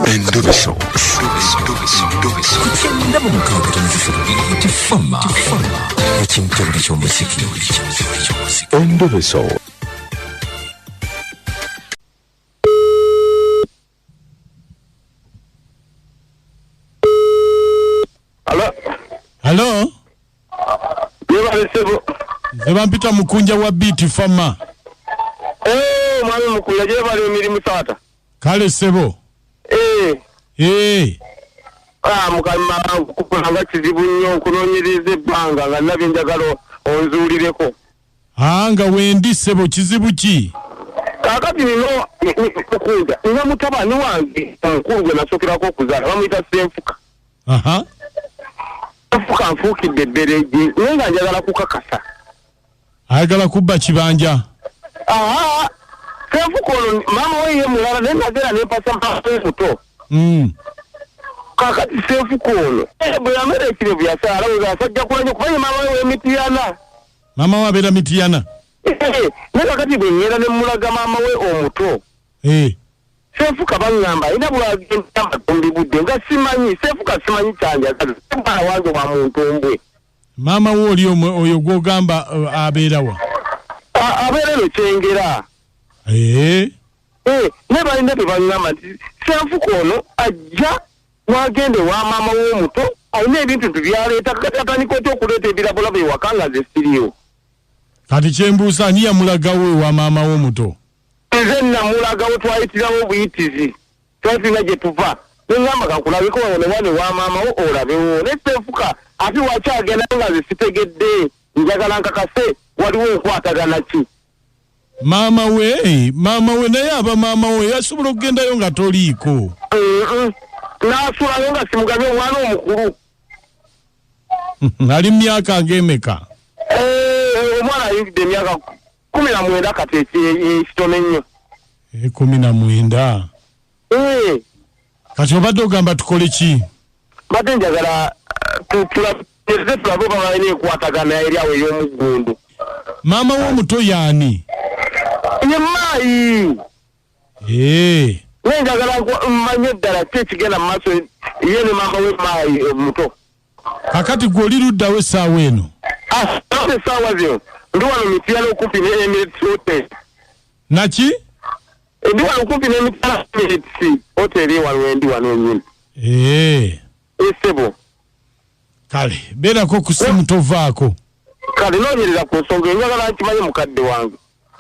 Endobeso. Ku kyenda mu mukaaga tono ssatu Tifama ekimtebule ky'omuziki. Endobeso. Alo, Halo, yebale ssebo. Nze bampita Mukunja wa Beat Fama. Eh, mwami Mukunja, gyebale emirimu taata. Kale ssebo. Eh, Eh, ah, mukama kubanga kizibu nnyo okunoonyereza ebbanga nga nabye njagala onzuulireko. Ah, nga wendi ssebo, kizibu ki? Kaakati nina Mukunja, nina mutabani wange omukulu gwe nasookerako okuzaala, bamuyita Ssenfuka. Aha. Ssenfuka nfuukidde ebbereje naye nga njagala kukakasa. Ayagala kubba kibanja. Aha, Ssenfuka ono maama we ye mulala naye nagera ne mpasa maama we muto. Kaakati Ssenfuka ono bwe yamera ekirevu yasala alowooza asajja kulanya kuba ye maama we w'emitiyana. Maama we abeera Mitiyana. Naye kaakati bwe ŋŋenda ne mmulaga maama we omuto. Ssenfuka baŋŋamba alina bw'agenda amatumbi budde nga simanyi Ssenfuka simanyi kyanjagala mwana wange wa mu ntumbwe. Maama we oli oyo gw'ogamba abeera wa? Abeera eno Kyengera. Naye balina bye baŋŋamba nti Ssenfuka ono ajja wagenda ewa maama we omuto alina ebintu nti byaleeta kakati atandika otya okuleeta ebirabolabo ewaka nga nze siriiwo. Kati kyembuusa ani yamulagawo ewa maama we omuto? Nze namulagawo, twayitirawo obuyitizi, twali tulina gye tuva ne ŋŋamba kankulabeko wano ne wano ewa maama wo olabewo. Naye Ssenfuka ate lwaki agendayo nga nze sitegedde? Njagala nkakase waliwo enkwatagana ki? Maama we, maama we naye aba maama we asobola okugendayo nga toliiko. N'asulayo nga simugabye omwana omukulu. Ali mu myaka ng'emeka? Omwana ayingidde emyaka 19 kati ekitono ennyo. 19. Kati obadde ogamba tukole ki? Mbadde njagala tulabe oba balina enkwatagana eri awo ey'omuggundu. Maama w'omuto y'ani? Ye Maayi. Naye njagala mmanye ddala ki ekigenda mu maaso ye ne maama we Maayi omuto. Kakati gwe oli luddawo essaawa eno? Essaawa zino ndi wano Mityana okumpi ne Emirates Hotel. Naki? Ndi wano okumpi ne Mityana Emirates Hotel wano wendi wano wennyini. Ssebo. Kale, beerako ku ssimu tovaako. Kale, noonyereza ku nsonga enjagala nkimanye mukadde wange.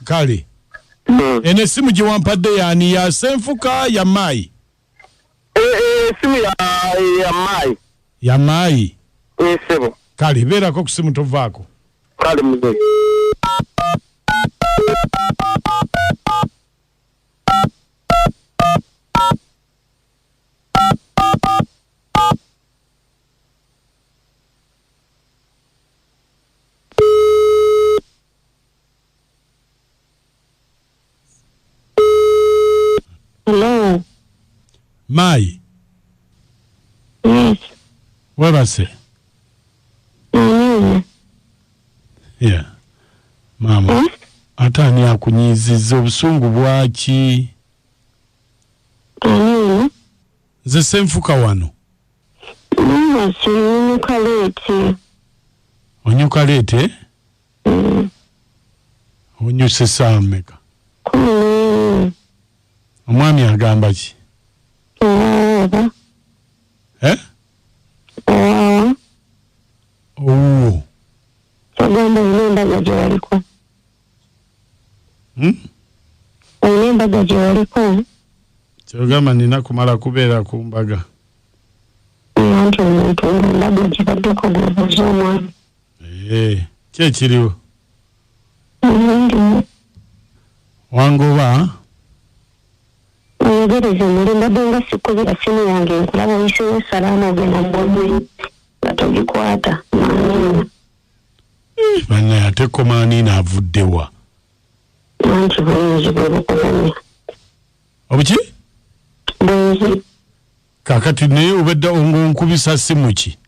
Kale. Eno essimu gye wampadde yaani? Ya Ssenfuka, ya Maayi? Essimu ya Maayi. Ya Maayi? Ssebo. Kale, beerako ku ssimu tovaako. Kale muzeeyi. Hello. Maayi. Yes. Webase. Nani? Yeah. Maama. Ate ani akunyiizizza obusungu bwaki? Ani? Nze Ssenfuka wano. Mama, sinyuka leeti. Onyuka leeti? Onyuse ssaawa mmeka? 11. Omwami agamba ki? Owa. Owa. Owuwo. Ogamba olina embaga gye waliko. Olina embaga gye waliko. Kyogamba nina kumala kubeera ku mbaga. Anti omuntu ng'embaga gibaddeko gw'obuuza omwami. Ki ekiriwo? Ndiwo. Wangoba? Oyogereze muli mbadde nga sikubira simu yange nkulaba oyiseewo salaamu ogenda mu bwamwe nga togikwata maaniina. Bannaye ate komaaniina avudde wa? Anti bwenzi bwe bukuvumya. Obuki? Bwenzi. Kaakati naye obadde ng'onkubisa simu ki?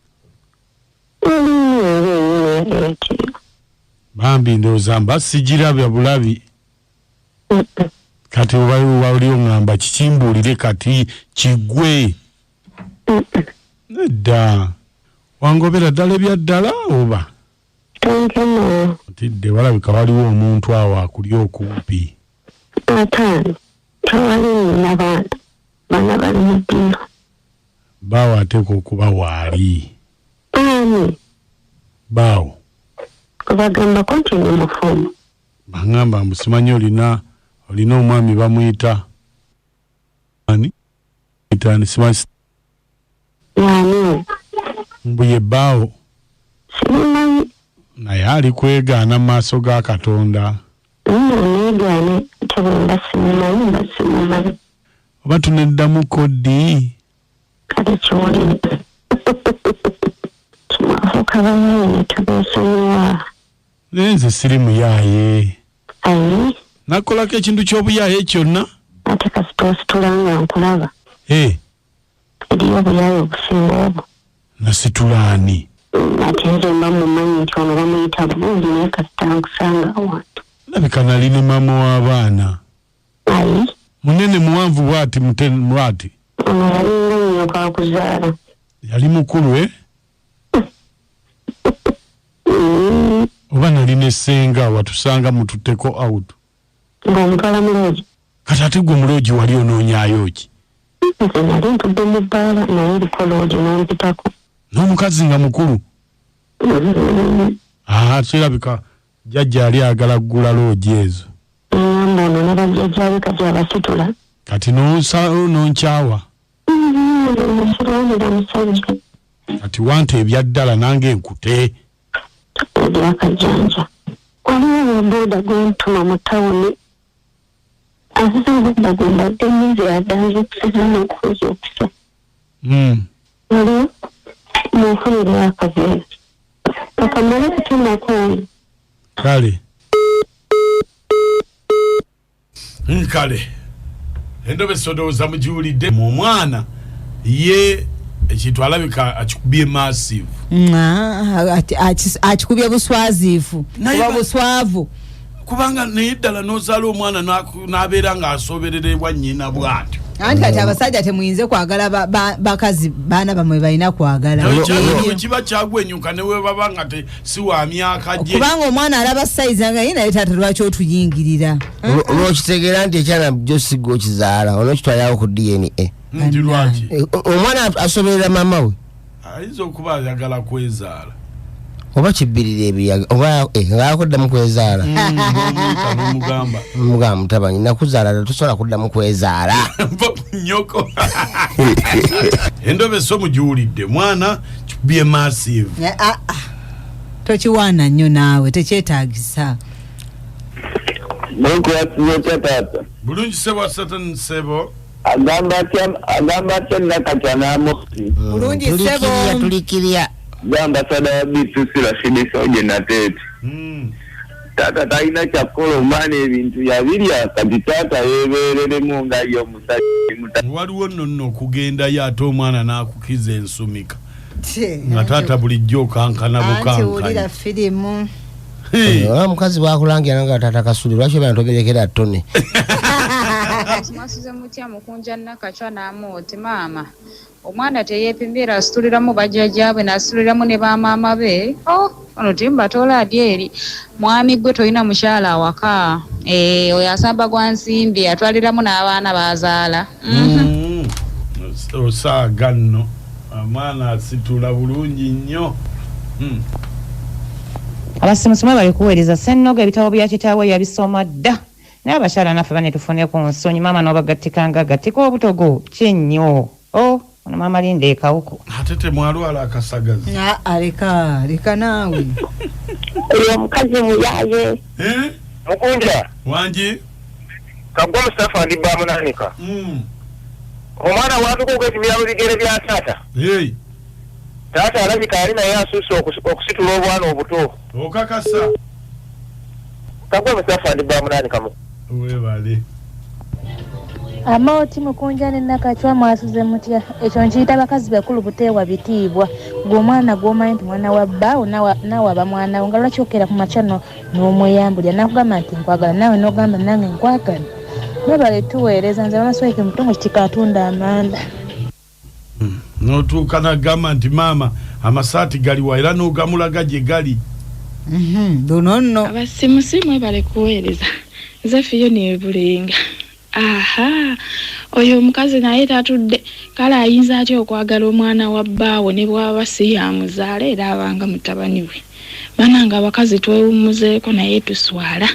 Bambi ndowooza mba sigirabya bulabi. Kati wali oŋŋamba kikimbuulire kati kigwe. Nedda, wangobera ddala ebya ddala oba? Tonkema. Ntidde, walabika waliwo omuntu awo akuli okumpi. Ataano tewali, nina baana, baana bali mu ddiiro. Baawo ateekwa okuba waali. Ani? Baawo. Kubagambako nti ndi mufumbo? Baŋŋamba mbu simanyi olina omwami bamuyita ani? Ani simanyi. Yani? Mbu ye bbaawo. Simumanyi. Naye ali kwegaana mu maaso ga Katonda. Nno neegaane, tebwe mba simumanyi, mba simumanyi. Oba tuneddamuko ddi? Kale kiwulire, tumwafuuka bayaaye ne tubeesonyiwa. Naye nze siri muyaaye. Ayi. Nakolako ekintu ky'obuyaaye kyonna? Ate kasita ositula nga nkulaba. Eh, eriyo obuyaaye obusinga obwo. Nasitulaani? Ate nze mba mumanyi nti ono bamuyita bulungi, naye kasita nkusanga awantu. Labika nali ne maama w'abaana. Ayi. Munene muwanvu bwati, bwati. Ono yalinga nnyoko akuzaala. Yali mukulu, eh? Oba nali ne ssenga watusanga mututteko out. Ng'omutwala mu loogi. Kati ate gwe muloogi wali onoonyaayo ki? Nze nali ntudde mu bbaala, naye eriko loogi n'ompitako. N'omukazi nga mukulu. Aa, kirabika jjajja ali agala kugula loogi ezo. Ŋŋamba ono ne bajjajjaabe kati abasitula. Kati nonkyawa. Sirwanira musajja. Kati wanta ebyaddala nange nkute. Ebyakajjanja, waliwo obubooda gwentuma mu tawuni, azize obudda gwe mbadde nyize adanzukusiza n'okufuza okusa. Waliwo munfunire akaveera akamale kutumako. Kale. Kale endobeso ndowooza mugiwulidde mu omwana ye ekintu alabika akikubye massive. Akikubye buswaziifu. Naye oba buswavu. Kubanga naye ddala n'ozaala omwana n'abeera ng'asoberera nnyina bw'atyo. Anti kati abasajja temuyinze kwagala bakazi, baana bamwe balina kwagala. Bwe kiba kyagwenyuka ne webaba nga si wa myaka gye. Kubanga omwana alaba size nga ye, naye taata lwaki otuyingirira? Lwokitegeera nti ekyana jo sigga okizaala, onookitwalirawo ku DNA. Nti lwaki? Omwana asoberera maama we. Ayinza okuba ayagala kwezaala. Oba kibbirira ebiyaga oba ngala kuddamu kwezaala. N'omuyita n'omugamba. Mugamba, mutabani, nakuzaala, tosobola kuddamu kwezaala. Mpa ku nnyoko. Endobeso mugiwulidde, mwana kikubye massive. Ah, ah. Tokiwaana nnyo naawe, tekyetaagisa. Nkwasiza taata. Bulungi sebo, satan sebo. Agamba atya Nakatya n'Amosi? Bulungi, Tulikirya. ssebo. Tulikirya. Ambasada wa B2C Rashidi Soje Nateete. Taata talina kyakukola, omwana ebintu yabirya, kati taata yeebereremu nga ye omusajja. Waliwo nno nno okugendayo ate omwana n'akukiza ensumika nga taata bulijjo okankana. Anti wulira. Bukankanya. Firimu. Hey. Oba omukazi bwakulangira nga taata Kasuli, lwaki obeera toberekera ttone? Mwasuze mutya mukunja Nakacwa n'Amooti? Maama omwana teyeepimbira, asituliramu bajjajjaabwe n'asituliramu ne bamaama be. Oh, ono timbatoola adi eri mwami gwe tolina mukyala awaka. Eh, oyo asamba gwa nsimbi, atwaliramu n'abaana bazaala. Osaaga nno, omwana asitula bulungi nnyo. Abasimusima bali kuweereza Ssennoga, ebitabo bya kitaawe yabisoma dda, naye abakyala naffe bane tufune ku nsonyi. Maama n'obagattikanga gattika obutogo kyennyo. O ono maama Linda ekawuko. Ate temwalwala akasagazi? Ah, leka leka naawe. Oyo omukazi muyaaye. Eh? Mukunja. Wangi. Kagwa Mustafa, ndi bamunanika. Omwana watuka okwetimira mu bigere bya taata. Hey. Taata alabika ali naye asuuse okusitula obwana obuto. Okakasa? Kagwa Mustafa, ndi bamunanika mu. Webale. Amaoti, Mukunja ne Nakacwa, mwasuze mutya? Ekyo nkiyita bakazi bakulu buteewa bitiibwa. Gwe omwana gw'omanyi nti mwana wa bbaawo, naawe aba mwana wo, nga lwaki okera ku makya n'omweyambulya nakugamba nti nkwagala, naawe n'ogamba nange nkwagala? Mwebale tuweereza, nze bamasweke mutongo kikatunda amanda. N'otuuka nagamba nti maama amasaati galiwa, era n'ogamulaga gye gali. Luno nno. Abasimusi mwebale kuweereza, nze Fiyo nebulenga. Aha, oyo omukazi naye tatudde. Kale ayinza atya okwagala omwana wa bbaawe ne bw'aba si yamuzaala, era abanga mutabani we? Banange abakazi twewummuzeeko, naye tuswala.